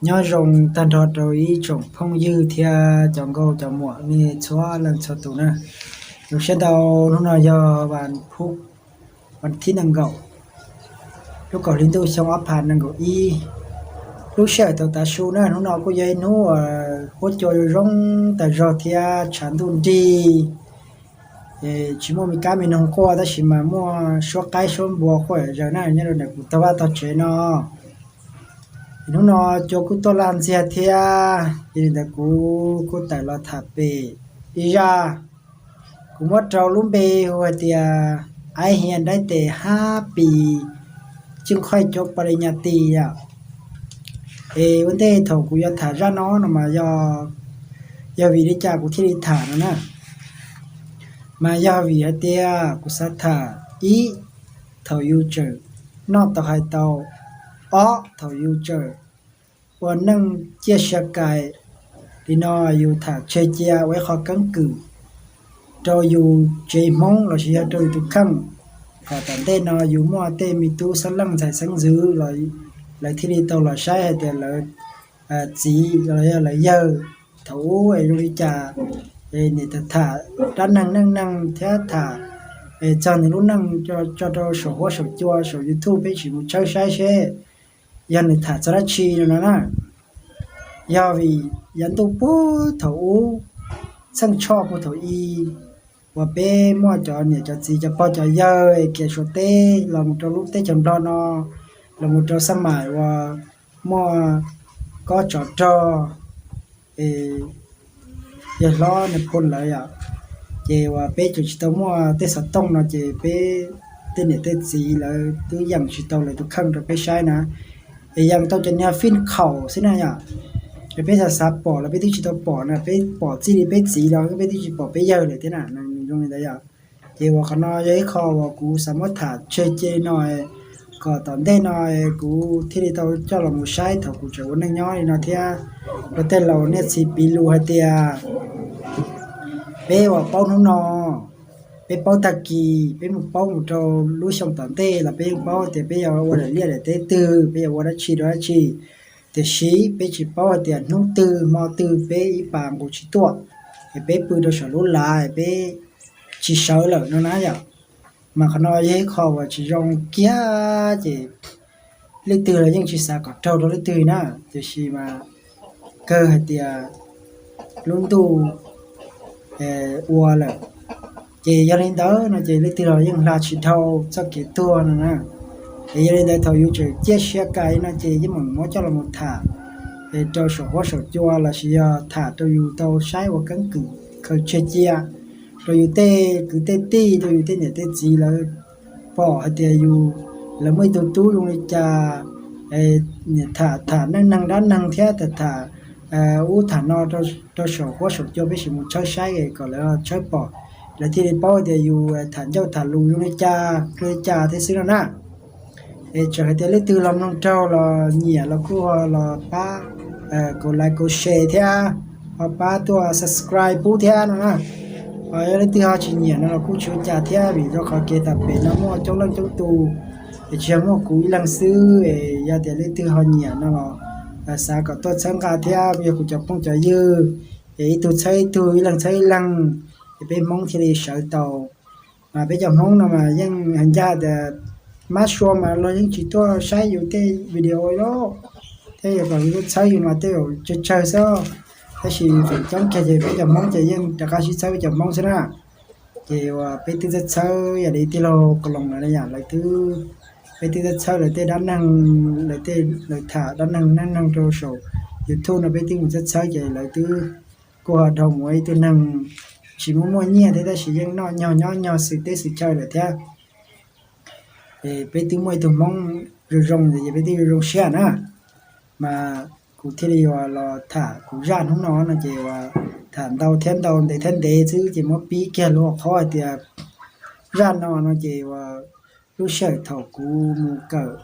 Nyob zoo tag nrho rau ib tsoom phooj ywg thiab cov nkauj cov muam nej txhua leej txhua tus na. Zoo siab ntau, hnub no yog vas phuv, vas thib nees nkaum, lub kaum hli ntuj xyoo ob phav nees nkaum ib. Lub sij hawm thaum tav su na, hnub no kuj yog ib hnub uas huab cua zoo zoo tag zog thiab tshav ntuj nrig. Tsis muaj me kab me noog quaj tab sis mas muaj suab qaib suab npua quaj yam zaws na nyob rau ntawm kuv tog vaj tog tsev no. Hnub no cua kuj tuaj laj ntxiag thiab, yog li ntawd kuv kuj tawm los tham pem ib zaj. Kuv muab rau lub npe hu hais tias Aib Hias Daib Tes Hab Pis Ceej Qhaij Cov Pa Li Nyas Tis yom. Es ua ntej thaum kuv yuav tham zaj no no mas yog, yog vim li cas kuv thiaj li tham no na? Mas yog vim hais tias kuv xav tham, ib, thaum yus tseem noj tau hais tau, ob, thaum yus tseem ua neej ciaj sia kais li no, yus tham tseg cia ua ib qho keeb kwm rau yus tsev Hmoob lossis yog rau yus tus kheej, kom tom ntej no yus muaj tej me tub xeeb leej ntxhais xeeb ntxwv los lawv thiaj li tau los saib hais tias lawv txiv los yog lawv yawg thaum ub es zoo li cas, niam tham dab neeg neej neeg thiab tham txog nws lub neej tso rau saum huab saum cua saum YouTube peb tsis mus tshawb saib seb yog nws tham txog dab tsi no no na. Yog vim yav ntuj puag thaum ub, txheej tshoj puag thaum i, uas peb muaj cov niam cov txiv cov pog cov yawg es khiav Suav teb los mus rau lub teb chaws Nplog no, los mus rau xab mais uas muaj kob tsov rog, yawg hlob Nais Phoo lawv yom, ces uas peb tseem tsis tau muaj tej xov tooj no ces peb tej niam tej txiv lawv twb yeem tsis tau lawv tus kheej rau peb saib na. Es yeem tau cov niag fij khaum xwb na yom. Es peb xav xav pom los peb twb tsis tau pom na, peb pom txij li peb txiv los peb twb tsis pom peb yawg lawm thiab na, zoo li ntawd yom. Ces uas qhov no yog ib qho uas kuv xav muab tham tseg cia li no, kom tom ntej no kuv thiaj li tau coj los mus saib thaum kuv tseem ua neej nyob li no thiab. Luag tej laus niaj txhis piv lus hais tias peb uas paub hnub no, peb paub tag kis, peb mus paub mus rau lub xyoo tom ntej los peb yeej paub tias peb yuav ua daim liaj daim teb twg, peb yuav ua dab tsi rau dab tsi. Tiam sis peb tsis paub hais tias hnub twg hmo twg peb ib pas nqus tsis tuaj, es peb pw rau saum lub lav peb tsis sawv lawm no na yom. Mas qhov no yog ib qho uas tsis zoo kiag ces leej twg los yeej tsis xav kom raug rau leej twg na, tiam sis mas kawg hais tias lub ntuj ua lawm. Ces yog li ntawd no ces leej twg los yeej hla tsis dhau txoj kev tuag no na. Es yog li ntawd thaum yus tseem ciaj sia kais no ces yeej meem muab coj los mus tham rau saum huab saum cua lossis yog tham rau yus tau saib ua keeb kwm khaws tseg cia rau yus tej kwv tej tij, rau yus tej niam tej txiv lawv pom hais tias yus, lawv muaj ib tug tub zoo li cas, tham tham neej neeg dab neeg thiab tham tham ub tham no rau saum huab saum cua peb sim mus tshawb saib kom lawv tshawb pom, lawv thiaj li paub tias yus tham ncauj tham lus zoo li cas li cas thiab xwb no na. Es txawm hais tias leej twg los mloog raug los nyiam los kuj ho los pab, kaum like kaum share thiab ho pab tuaj subscribe pub thiab no na. Ho yog leej twg ho tsis nyiam no los kuj tsis ua cas thiab vim rau qhov kev tham pem no muaj coob leej coob tus, es tsis yog muaj kuv ib leeg xwb. Es yog tias leej twg ho nyiam no los xav kom tuaj txhawb nqa thiab yog kuv cov phooj cov ywg, es ib tug txhawb ib tug, ib leeg txhawb ib leeg, es peb Hmoob thiaj li sawv tau. Mas peb cov Hmoob no mas yeej hais ncaj tias mab sua mas luag yeej tsis tuaj saib yus tej video li, thiab yog kom yus tuaj txhawb yus mas tej zaum tsawg tsawg xwb. Tab sis feem coob kiag ces peb cov Hmoob ces yeej rov qab sib txhawb peb cov Hmoob xwb na. Ces uas peb twb txhawb txhawb yam li tij laug Koos Loos lawm na yom, lawv twb, peb twb txhawb txhawb lawv tej dab neeg, lawv tej, lawv tham dab neeg neej neeg rau saum YouTube no peb twb mus txhawb txhawb ces lawv twb kuj ho dhau mus ua ib tug neeg tsis muaj muaj nyiaj thiab tab sis yeej noj nyog nyob nyog xwm teb xwm chaw lawm thiab. Es peb twb muaj ib tug Hmoob zoo zoo ces peb twb zoo zoo siab na. Mas kuv thiaj li uas los tham kuv zaj hnub no no ces uas tham ntau thiab ntau ntev thiab ntev xwb ces muab pib kiag lub hauv qhov hais tias zaj no no ces uas lub sij hawm thaum kuv mus kawm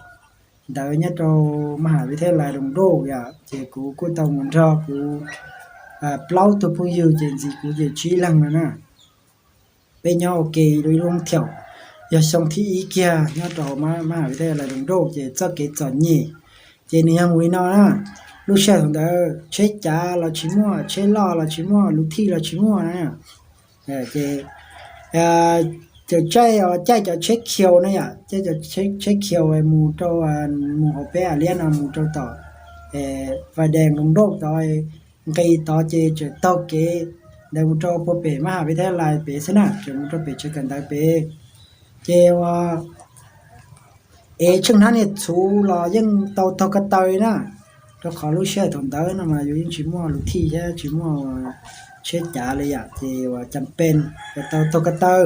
ntawv nyob rau maj has viv thas lais Doos Doj yom, ces kuv kuj tau mus nrog kuv plaub tug phooj ywg ces ntxiv kuv ces tsib leeg no na. Peb nyob ua ke rau ib lub theem, yog xyoo thib ib kiag nyob rau hauv maj has viv thas lais Doos Doj ces txoj kev txom nyem ces nws yog mus li no na. lub sij hawm thaum ntawd tsheb cav los tsis muaj, tsheb loj los tsis muaj, luv thij los tsis muaj na. Ces caij, caij cov tsheb khiau na yom, caij cov tsheb khiau mus rau, mus hauv peb av liab no mus rau tom Vais Dees Loos Nrauj tod, nqis tod ces tseem taug kev ntawd mus rau puag pem Mab Has Vib Thab Lais pem xwb na, tseem mus rau pem tsev kawm ntawv pem. Ces ua es tsheej hnab niag txhuv los yeej tau taug ko taw na, rau qhov lub sij hawm thaum ntawd no mas yus yeej tsis muaj luv thij thiab tsis muaj tsheb cav li yom, ces ua cas pes yog tau taug ko taw.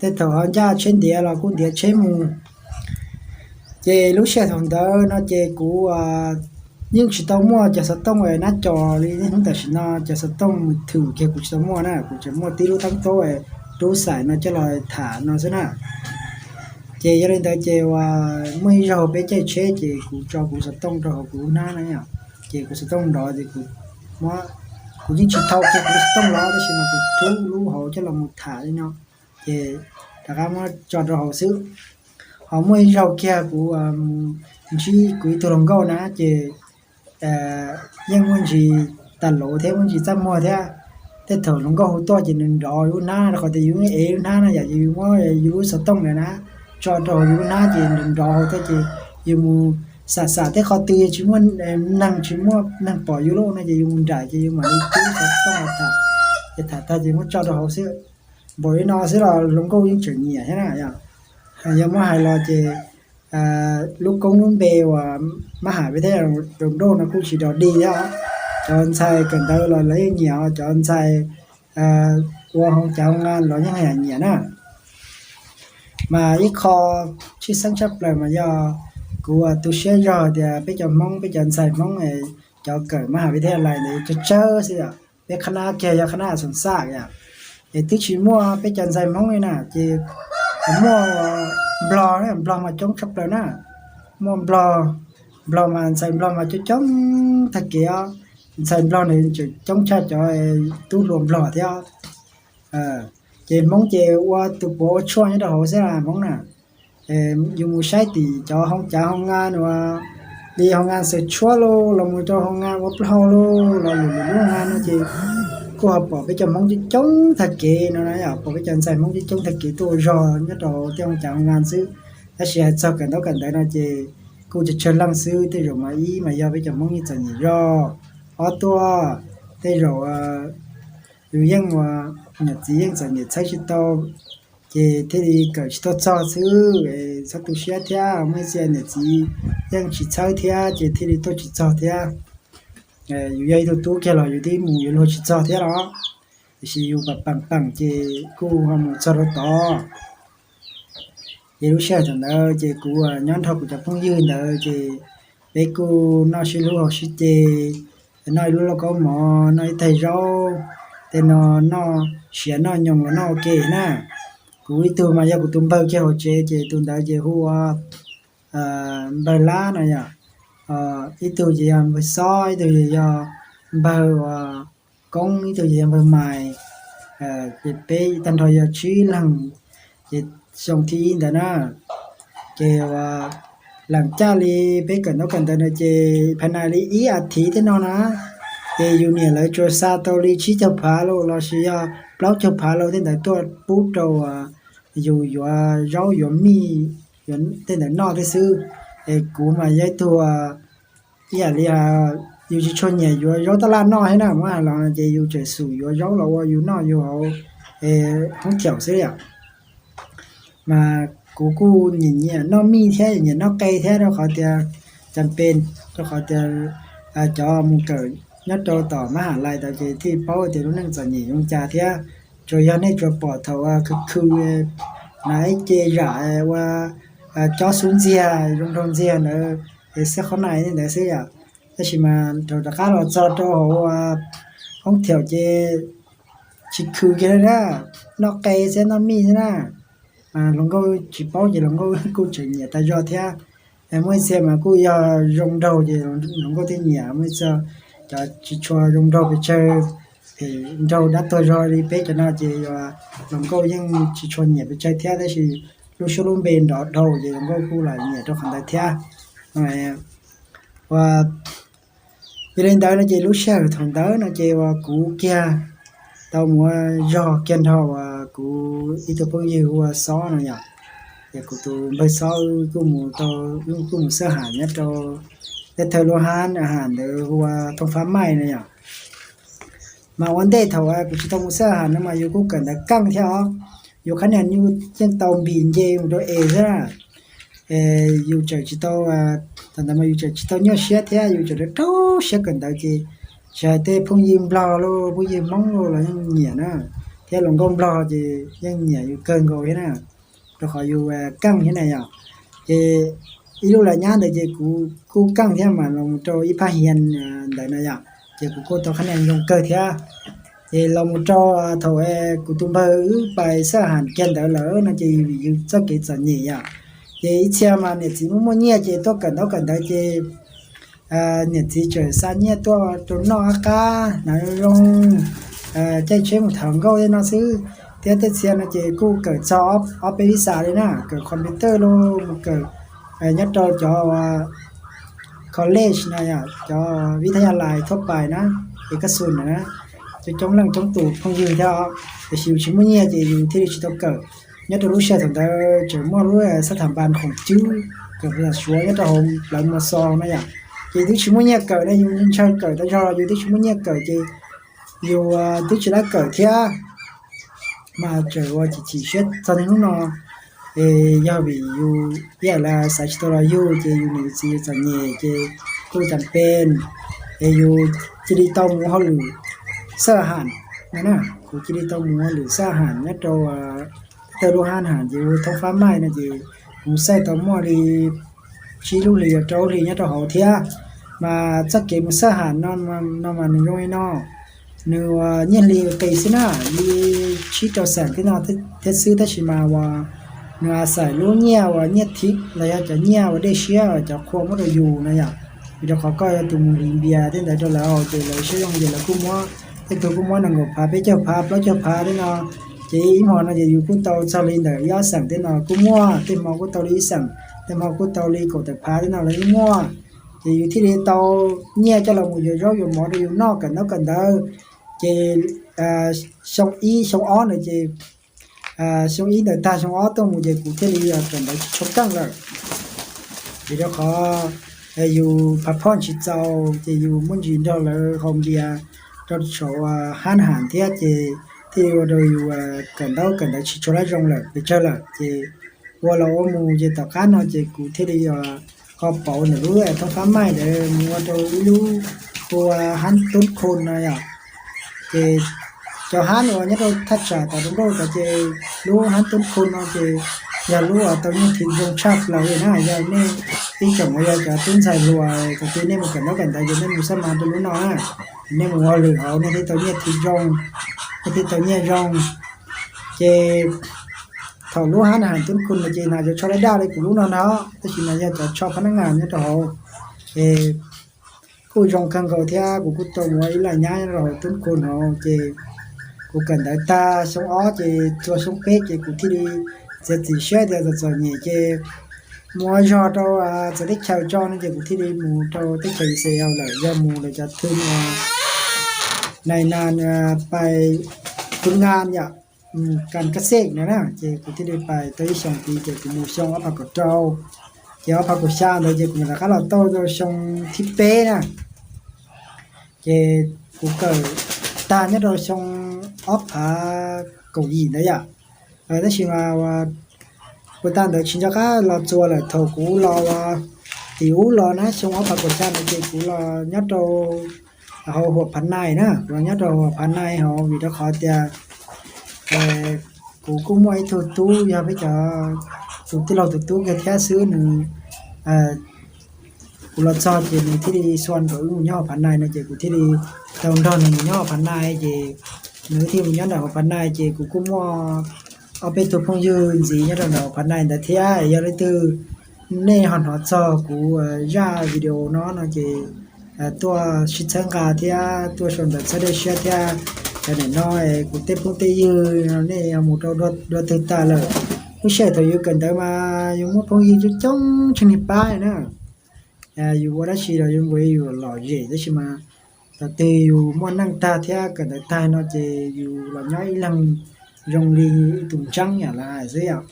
Tej thaum ho ncaj tsheb ntiav los kuj ntiav tsheb mus. Ces lub sij hawm thaum ntawd no ces kuv yeej tsis tau muaj cov xov tooj nab co li niaj hnub tam sim no, cov xov tooj mus thwm kiag kuv tsis tau muaj na, kuv tseem muaj tib lub tab tob rub xais no coj los tham no xwb na. Ces yog li ntawd ces ua muaj ib zaug peb caij tsheb ces kuv tso kuv xov tooj rau hauv kuv lub hnab na, ces kuv xov tooj nrov ces kuv, kuv yeej tsis thau kiag kuv lub xov tooj los tab sis mas kuv rub lub hauv coj los mus tham li no, ces rov qab muab tso rau hauv xwb. Ho muaj ib zaug kiag kuv ntsib kuv ib tug hluas nkauj na ces yeej muaj ntsis tas luv thiab muaj ntsis txaj muag thiab. Tej thaum hluas nkauj hu tuaj ces nws nrov yus lub hnab rau qhov tias yus ev lub hnab na yom, yus muab yus lub xov tooj ntawd na tso rau hauv yus lub hnab ces nws nrov hauv thiab ces yus mus xam xam tej qhov twg yog tsis muaj neeg, tsis muaj neeg pom yus lawm no ces yus mus nraim ces yus mam li rub xov tooj los tham, ces tham tag ces muab tso rau hauv xwb. Npaum li no xwb los hluas nkauj yeej tseem nyiam thiab na yom. Yog muab hais los ces lub koob lub npe uas Mab Has Vib Thab Lais Loos Nrauj no kuj tsis dog dig thiab. Cov ntxhais kawm ntawv los lawv yeej nyiam, cov ntxhais ua hoo cas hoo nga los yeej nyiam na. Mas ib qho tshwj xeeb tshaj plaws mas yog kuv tu siab zog tias peb cov Hmoob, peb cov ntxhais Hmoob cov kawm Mab Has Vib Thab Lais Loos Nrauj ntawd tsawg tsawg xwb yom. Peb qhab nab kiag yog qhab nab Xoom Xaj yom, es twb tsis muaj peb cov ntxhais Hmoob li na ces muaj Nplog, Nplog mas coob tshaj plaws na. Muaj Nplog, Nplog mas ntxhais Nplog mas coob coob tag kev os. Ntxhais Nplog nws tseem coob tshaj cov tub hluas Nplog thiab. Ces Hmoob ces ua tus puav ua tshuaj nyob rau hauv xwb Hmoob na. Yus mus saib tim cov hoo cav hoo nga, li hoo nga xaws tshuab lauj, los mus rau hoo nga ua plaub hau lauj, los lwm lwm lub hoo nga no ces kuj ho pom peb cov Hmoob coob coob tag kev no na, pom peb cov ntxhais Hmoob coob coob tag kev tuaj ua zog nyob rau hauv tej hoo cav hoo nga xwb. Tab sis hais txog kawm ntaub kawm ntawv no ces kuj tsawg tsawg leej xwb, tej zaum mas ib mas yog peb cov Hmoob yeej txom nyem zog, ob tuaj tej zaum yus yeej ua niam txiv yeej txom nyem txhawb tsis tau, ces thiaj li kawm tsis tuaj txog xwb. Txhob tu siab thiab, muaj ib txhia niam txiv yeej tsis txhawb thiab ces thiaj li tuaj tsis txog thiab. Yus yog ib tug tub kiag los yus twb mus yuav luag tsis txog thiab los, tiam sis yus pam pam pam ces kuj ho mus txog rau tod. Ces lub sij hawm thaum ntawd ces kuv nyob nrog kuv cov phooj ywg ntawd ces peb kuj noj sib hlub haus sib ce, noj ib lub lauj kaub mov, noj ib taig zaub, tej no noj siav noj nyoos los noj ua ke na. Kuv ib tug mas yog kuv tus npawg kiag hauv tsev ces tus ntawd ces hu ua npawg Lab no yom. Ib tug ces yog npawg Xob, ib tug ces yog npawg uas Koob, ib tug ces yog npawg Mais. Ces peb tag nrho yog tsib leeg, ces xyoo thib ib ntawd na. Ces ua leem caj li peb kawm ntaub kawm ntawv no ces phas nais li ib as thiv tej no na, ces yus niam lawv tsuas xa tau li tsib caug phav los lossis yog plaub caug phav los tej ntawd tuaj pub rau yus yuav zaub yuav mij, tej ntawd noj tej xwb. Es kuv mas yog ib tug ib yam li yus tsis tshua nyiam yuav zaub taj laj noj thiab na, muab hais los ces yus tseem xum yuav zaub los ua yus noj yus haus hoob thaum xwb yom. Mas kuv kuj nyiam nyiam noj mij thiab nyiam noj qe thiab rau qhov tias cas pes, rau qhov tias cov mus kawm nyob rau tom mab ham lais tod ces thiaj paub tias lub neej txom nyem zoo cas thiab. Tsuas yog nej tsuas pom thaum khw khw na ib ce zam ua cob xub ntxiag zoo nraug ntxiag ntawd es xwb, qhov nais ntawd xwb yom. Tab sis mas thaum rov qab los txog rau hauv hoob thaum ces tsis khw kiag li na, noj qe xwb noj mij xwb na. Hluas nkauj tsis paub ces hluas nkauj kuj tseem nyiam tas zog thiab. Muaj ib txhia mas kuj yog zoo nraug ces hluas nkauj thiaj nyiam, muaj ib txhia cov tsis tshua zoo nraug pes tsawg, nraug dab tuag zog li peb cov no ces hluas nkauj yeej tsis tshua nyiam pes tsawg thiab, tab sis lub suab lub npe nrov dhau ces hluas nkauj kuj lam nyiam rau qhov ntawd thiab. Ua Yog li ntawd no ces lub sij hawm thaum ntawd no ces uas kuv kiag tau mus ua zog kiag nrog uas kuv ib tug phooj ywg hu ua Xob no yom. Ces kuv tus npawg Xob wb kuj mus rau, wb kuj mus xab ham nyob rau teb thawj lub hab ham ntawd hu ua Thoob Fab Maij no yom. Mas ua ntej thaum kuv tsis tau mus xab ham no mas yus kuj kawm ntawv keej thiab os. Yus qhab niag nyuj yeej tau npis nce mus rau es xwb. Yus tseem tsis tau, thaum ntawd mas yus tseem tsis tau nyuaj siab thiab yus tseem rau rau siab kawm ntawv ces tsis hais tej phooj ywg Nplog los phooj ywg Hmoob los yeej nyiam na, thiab luag nkauj Nplog ces yeej nyiam yus kawg nkaus thiab na, rau qhov yus keej thiab na yom. Ces ib lub las nyab ntawd ces kuv kuj keej thiab mas los mus rau ib phab hias ntawd na yom, ces kuv kuj tau qhab niag zoo kawg thiab. Ces los mus rau thaum kuv tus npawg wb pais xab ham kiag ntawd lawm no ces vim yus txoj kev txom nyem yom, ces ib txhia mas niam txiv muaj muaj nyiaj ces tuaj kawm ntaub kawm ntawv ces niam txiv tseem xa nyiaj tuaj rau noj qab qab hnav zoo zoo, caij tsheb mus tham nkauj tej no xwb. Thiab tej txhia no ces kuj kawm txog ob peb vib xas li na, kawm computer los mus kawm nyob rau cov college no yom, cov vib thab yaj lais thuab pais na, es kab xus na, coob coob leej coob tus phooj ywg thiab. Tiam sis yus tsis muaj nyiaj ces yus thiaj li tsis tau kawm. Nyob rau lub sij hawm thaum ntawd tseem muaj lub xab tham npas khoom cwb kawm suav nyob rau hauv plawv mos xos no yom, ces twb tsis muaj nyiaj kawm na, yus ntshaw kawm tas zog los yus twb tsis muaj nyiaj kawm ces yus twb tsis lab kawm thiab. Mas tseem ua chim chim siab txog niaj hnub no, es yog vim yus ib yam li xav tsis tau los yug ces yus niam yus txiv yus txom nyem ces kuj cas pes, es yus cia li tau mus hauj lwm xab ham no na. Kuv cia li tau mus hauj lwm xab ham nyob rau teb thawj lub hab ham ces hu Thoob Fab Maij no ces mus xab tau muaj li tsib lub hlis rau lub hlis nyob rau hauv thiab. Mas txoj kev mus xab ham no mas nws zoo li no, nws ua nyiaj hli qis xwb na, li tsib rau xees thiab no thiab xwb, tab sis mas uas nws a xais lub nyiaj uas nyiaj thib los yog cov nyiaj uas dej siab uas cov qhua muab rau yus no yom. Vim rau qhov koj yog tus mus hliv npias tej ntawd rau lawv ces lawv siab zoo ces lawv kuj muab, tej tug kuj muab nees nkaum phav, peb caug phav, plaub caug phav tej no. Ces ib hmo no ces yus kuj tau txog li ntawm ib ob xees tej no kuj muaj, tej hmo kuj tau li ib xees, tej hmo kuj tau li kaum tawm phav tej no los yeej muaj. Ces yus thiaj li tau nyiaj coj los mus yuav zaub yuav mov rau yus noj kawm ntaub kawm ntawv. Ces xyoo ib xyoo ob ntawd ces, xyoo ib ntawd tag xyoo ob tuaj mus ces kuv thiaj li kawm ntawv tsis tshua keej lawm. Vim rau qhov yus phav phoj tsis txaus ces yus muaj ntsis nrog lawv haus npias rau saum hab ham thiab ces thiaj li ua rau yus kawm ntaub kawm ntawv tsis tshua lab zoo lawm pes tsawg lawm. Ces ua los ua mus ces tom qab no ces kuv thiaj li ho pauv ntawm lub Thoob Fab Maij ntawd mus ua rau ib lub hu ua hab Tub Khu no yom. Ces cov hab uas nyob rau thaj tsam tom Roob Nkauj tod ces lub hab Tub Khu no ces yog lub uas tau nyiaj thib zoo tshaj plaws li na. Yog nej ib tsoom uas yog cov tub ntxhais hluas thaum twg nej mus kawm ntaub kawm ntawv ces nej mus xab mas rau lub no na, nej mus ua lwm hauv nej thiaj tau nyiaj thib zoo, nej thiaj tau nyiaj zoo. Ces thaum lub hab na ham Tub Khu no ces nas yuav tsho daj daj li kuv lub no ntag, tab sis mas yog cov tsho phab nab ngas nyob rau hauv. Ces kuj zoo kawg nkaus thiab kuv kuj tau mus ua ib las nyab nyob rau hauv Tub Khu no. Ces kuv kawm ntawv tag xyoo ob ces txog xyoo peb ces kuv thiaj li txiav txim siab tias txom txom nyem ces mus ua zog rau txawv teb chaws tso no ces kuv thiaj li mus rau teb chaws Israel lawm, yog mus lawv cov thwj nai na pais khub ngan yom, kas kas xej no na. Ces kuv thiaj li pais tau ib xyoos tid ces kuv mus xyoo ob phav kaum rau, ces ob phav kaum xya ntawd ces kuv mam rov qab los tau rau xyoo thib peb na. Ces kuv kawm tag nyob rau xyoo ob phav kaum yim ntawd yom. Tab sis mas ua puas tag ntawd tsis nco qab los txuas lawm, thaum kuv los ua tim ub los na xyoo ob phav kaum xya ntawd ces kuv los nyob rau hauv Huam Phav Nais na, kuv los nyob rau Huam Phav Nais hauv vim rau qhov tias kuv kuj muaj ib tug tub yog peb cov tus tij laug tus tub kiag thiab xwb, nws, kuv los txog ces nws thiaj li xuas kom wb mus nyob Huam Phav Nais no ces kuv thiaj li tau nrog nws mus nyob Huam Phav Nais ces nws thiaj mus nyob nram Huam Phav Nais ces kuv kuj muaj ob peb tug phooj ywg ntxiv nyob rau nram Huam Phav Nais ntawd thiab. Yog leej twg nej ho hnov txog kuv zaj video no no ces tuaj sib txhawb nqa thiab tuaj sau ntawv txhawb dej siab thiab. Cov niam no kuv tej phooj tej ywg nej mus rau dua twg tas lawm? Lub sij hawm thaum yus kawm ntawv mas yus muaj phooj ywg coob coob tsheej niag pab na. yus ua dab tsi los yuav nkaus yus lom zem, tab sis mas thaum twg yus muaj neej tag thiab kawm ntawv tag no ces yus los nyob ib leeg zoo li ib tug ntseeb yam lawv hais xwb yom.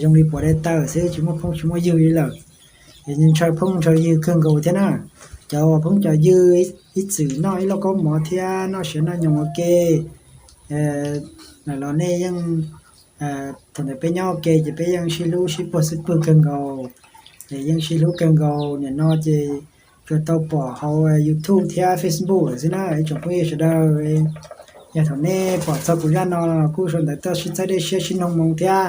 Zoo li puas dej tawg xwb, tsis muaj phooj tsis muaj ywg li lawm. Ces ntshaw phooj ntshaw ywg kawg nkaus thiab na. Cov uas phooj cov ywg ib txwm noj ib lauj kaub mov thiab noj siav noj nyoos ua ke, los nej yeej, thaum ntawd peb nyob ua ke ces peb yeej sib hlub sib puag xwb pwg kawg nkaus. Ces yeej sib hlub kawg nkaus, nim no ces tsuas tau pom hauv YouTube thiab Facebook lawm xwb na ib tsoom phooj ywg sawv daws. Yog thaum nej pom txog kuv zaj no los kuj sawv ntawd tuaj sib txhawb dej siab sib noog moo thiab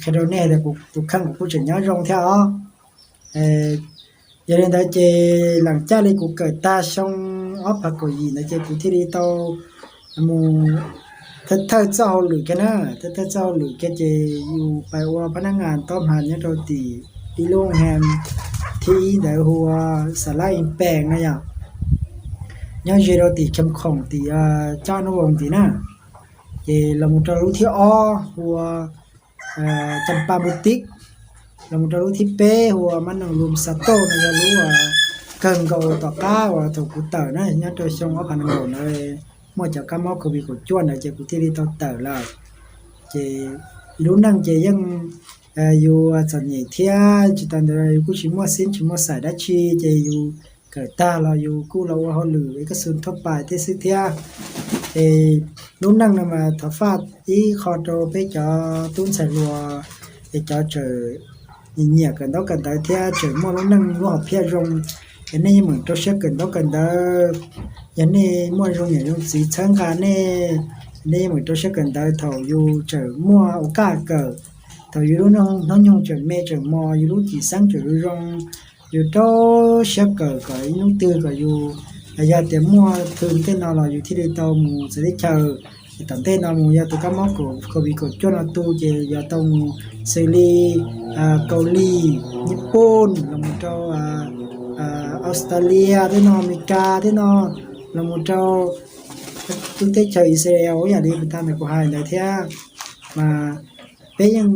qhia rau nej tias kuv tus kheej kuv kuj tseem nyob zoo thiab os. Yog li ntawd ces lam caj li kuv kawm tag xyoo ob phav kaum yim ntawd ces kuv thiaj li tau mus thawj thawj txoj hauj lwm kiag na. Thawj thawj txoj hauj lwm kiag ces yus pais ua phab nab ngas tob hmas nyob rau tim ib lub ha thib ib ntawd hu ua Xas Lab Ib Pees na yom, nyob ze rau tim Kham Khoom tim Coj Nub Voos tim na. Ces los mus rau lub thib ob hu ua Cam Pa Mus Tib, los mus rau lub thib peb hu ua Mab Noog Lum Xas Toj no yog lub kawg nkaus tom qab uas thaum kuv tawm na nyob rau xyoo ob phav nees nkaum ntawd muaj cov kab mob Covid kaum cuaj ntawd ces kuv thiaj li tau tawm lawm. Ces lub neej ces yeej yus txom nyem thiab tsis tas ntawd yus kuj tsis muaj xib tsis muaj xais dab tsi ces yus kawm tag los yus kuj los ua hauj lwm ib kab xu thauj pais tej xwb thiab. Es lub neej no mas thov faj ib qho rau peb cov tub ntxhais hluas es cov tseem nyiam kawm ntaub kawm ntawv thiab tseem muaj lub neej lub hom phiaj zoo, es nej yeej meem rau siab kawm ntaub kawm ntawv. Yog nej muaj zoo niam zoo txiv txhawb nqa nej, nej yeej meem rau siab kawm ntawv thaum yus tseem muaj ua kaj kawm, thaum yus lub hnub nyoog tseem me tseem mos, yus lub cim xeeb tseem zoo zoo, yus rau siab kawm kom ib hnub twg kom yus, yog tias muaj thw tej no los yus thiaj li tau mus txawv teb chaws. Tom ntej no mus yog tus kab mob Covid kaum cuaj no tu ces yog tau mus xws li Kaus Lim, Nyij Pooj, los mus rau Australia tej no, Amelikas tej no, los mus rau lub teb chaws Israel ib yam li puag ta ntawd kuv hais ntawd thiab. Mas peb yeej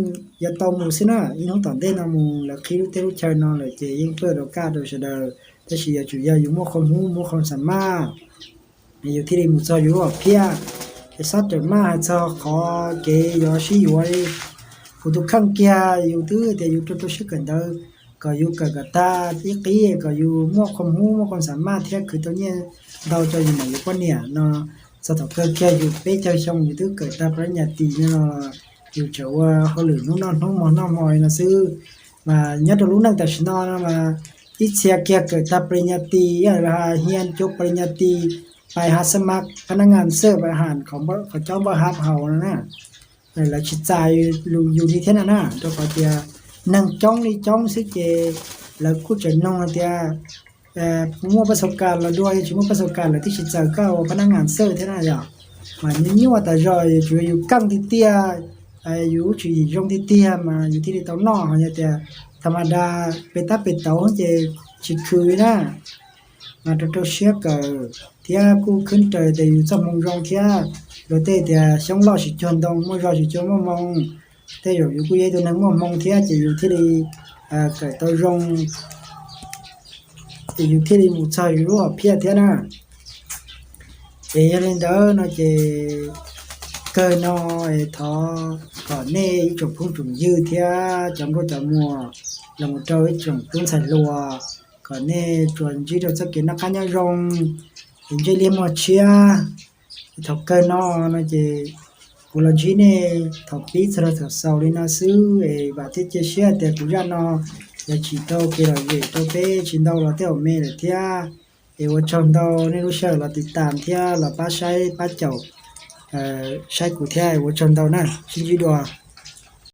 yuav tau mus xwb na, ib hnub tom ntej no mus lawv qhib lub teb lub chaw no lawm ces yeej tuaj rau kaj rau sawv daws, tab sis yuav tsum yog yus muaj qhov hub muaj qhov xam maj, yus thiaj li mus txog yus lub hom phiaj. Es xob rawm maj hais txog qhov kev yuav sib yuav li, kuv tus kheej kiag yus twb tias yus rau rau siab kawm ntawv kom yus kawm kom tag ib qib kom yus muaj qhov hub muaj qhov xam maj thiab khwv tau nyiaj ntau rau yus niam yus poj niam no. Txog thaum kawg kiag yus peb caug xyoo yus twb kawm tag pab nyas tis no los yus tseem ua hauj lwm hnub noj hnub hmo noj hmo li no xwb. Mas nyob rau lub neej tam sim no no mas ib txhia kiag kawm tag pab nyas tis, hiam cov pab nyas tis pais has xab mas phab nab ngas xwb pais has qhov cob npauj hab haus no na. Lawv tsis txais yus li thiab no na, rau qhov tias neeg coob li coob xwb ces lawv kuj tseem nug hais tias muaj pab xau kas los dua, yog tsis muaj pab xau kas lawv twb tsis txais koj ua phab nab ngas xwb thiab na yom. Mas nyuaj nyuaj tas zog, tsuas yog yus keej tiag tiag, yus lub tswv yim zoo tiag tiag mas yus thiaj li tau noj, ho yog tias tha ma da pes tab pes tauv ces tsis khwv li na. Mas rau rau siab kawm thiab kuj khwb raws tias yus txoj hmoo zoo thiab. Luag tej tias xyoob loj tsis cuag ntoo, muaj zog tsis cuag muaj hmoo. Tej zaum yus kuj yog ib tug neeg muaj hmoo thiab ces yus thiaj li kawm tau zoo, ces yus thiaj li mus txog yus lub hom phiaj thiab na. Es yog li ntawd no ces kawg no es thov kom nej ib tsoom phooj tsoom ywg thiab cov nkauj cov muam los mus rau ib tsoom tub ntxhais hluas, kom nej tsuas ntsib rau txoj kev noj qab nyob zoo, es ntsej liab muag tshiab. Thaum kawg no no ces kuv los ntsib nej thaum pib txog rau thaum xaus li no xwb es vam thiab cia siab tias kuv zaj no yuav tsim tau kev lom zem rau peb tsis ntau los tej zaum me lawm thiab. Es ua tsaug ntau nej lub sij hawm los tiv tam thiab los pab saib pab caum saib kuv thiab, ua tsaug ntau na, sib ntsib dua.